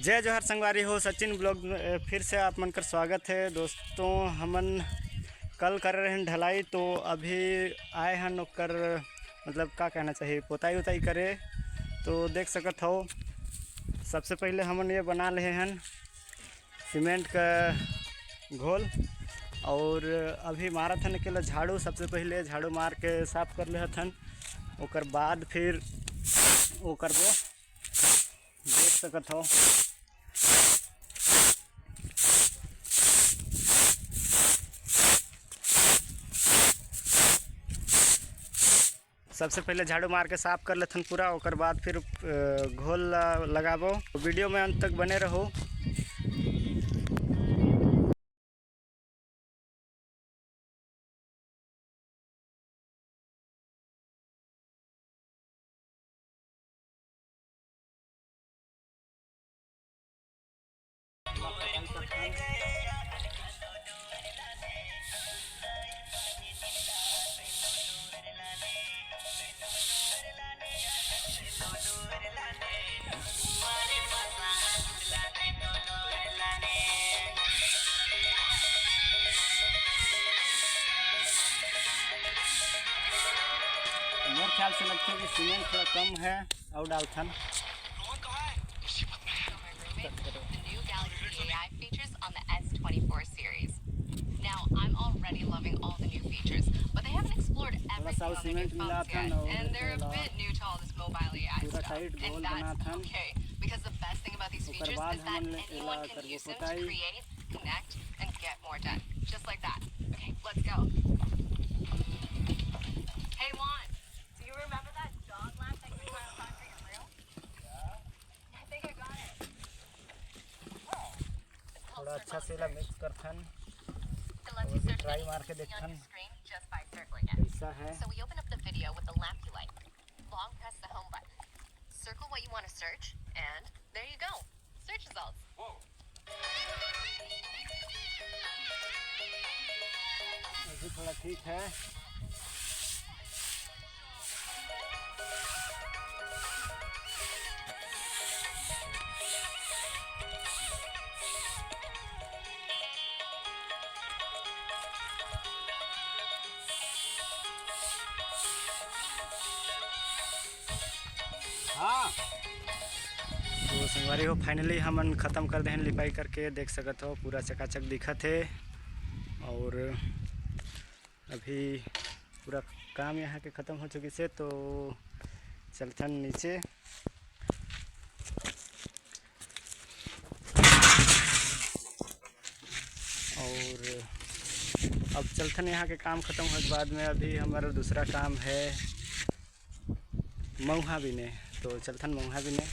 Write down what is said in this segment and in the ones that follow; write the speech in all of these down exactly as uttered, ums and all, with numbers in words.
जय जोहार संगवारी हो, सचिन ब्लॉग में फिर से आप मन कर स्वागत है। दोस्तों, हमन कल करे रहन ढलाई, तो अभी आए हन ओकर, मतलब का कहना चाहिए, पोताई उताई करे। तो देख सकत हो, सबसे पहले हमन ये बना लेहे हन सीमेंट का घोल, और अभी मारत हन अकेला झाड़ू। सबसे पहले झाड़ू मार के साफ कर लेहत हन, ओकर बाद फिर वो करबो। देख सकत हो, सबसे पहले झाड़ू मार के साफ कर लेथन पूरा, ओकर बाद फिर अ, घोल ला लगाबो। वीडियो में अंत तक बने रहो। मोर ख्याल से लगथे कि सीमेंट थोड़ा कम है, और डालथन। The new Galaxy A I features on the S twenty-four series. Now, I'm already loving all the new features, but they haven't explored थोड़ा सा everything और on the new cement phones मिलाथन yet, और and they're a थोड़ा bit new to all this mobile A I पूरा stuff. Tight And गोल that's बनाथन। Okay, because the best thing about these ओकर features बाद is that हमन ले anyone एला can करबो use them to पोताई। Create, connect, and get more done. Just like that. Okay, let's go. Hey, Juan, do you remember that dog lamp that you were trying to find for your room? I think I got it. थोड़ा अच्छा से ला mix करथन। It lets you search anything you see on your screen just by circling it. कैसा है? So we open up the video with the lamp you like. Long press the home button. Circle what you want to search, and there you go. Search results. अभी थोड़ा ठीक है। हाँ। तो संगवारी हो, finally हमन खत्म कर देहन लिपाई करके, देख सकत हो पूरा चकाचक दिखत हे। और अभी पूरा काम यहाँ के खत्म हो चुकी से, तो चलथन नीचे। और अब चलथन यहाँ के काम खत्म होए के बाद में, अभी हमारा दूसरा काम है मऊहा बिने, तो चलथन मऊहा बिने।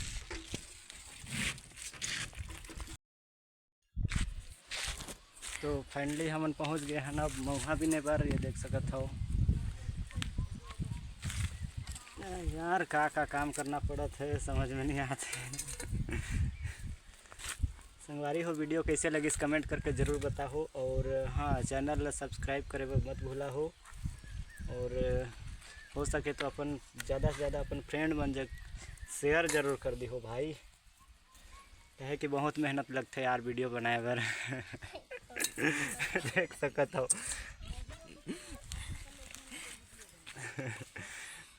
तो finally हमन पहुँच गए हन अब मऊहा बिने बर। ये देख सकत हो यार, का का काम करना पड़त है, समझ में नहीं आते। संगवारी हो, वीडियो कैसे लगिस कमेंट करके ज़रूर बताहो, और हाँ, चैनल ला सब्सक्राइब करे बर मत भूला हो, और हो सके तो अपन ज़्यादा से ज़्यादा अपन फ्रेंड मन जग शेयर ज़रूर कर दिहो भाई, कहे कि बहुत मेहनत लगथे यार वीडियो बनाए बर। देख सकत हो।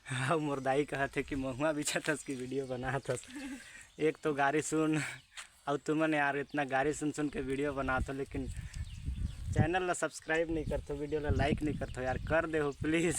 हाँ, मोर दाई कहत हे कि महुआ बिछत हस कि वीडियो बनात हस। एक तो गारी सुन, अउ तुमन यार इतना गारी सुन सुन के वीडियो बनात हो, लेकिन चैनल ला सब्सक्राइब नहीं करथो, वीडियो ला लाइक नहीं करथो यार, कर दे हो प्लीज।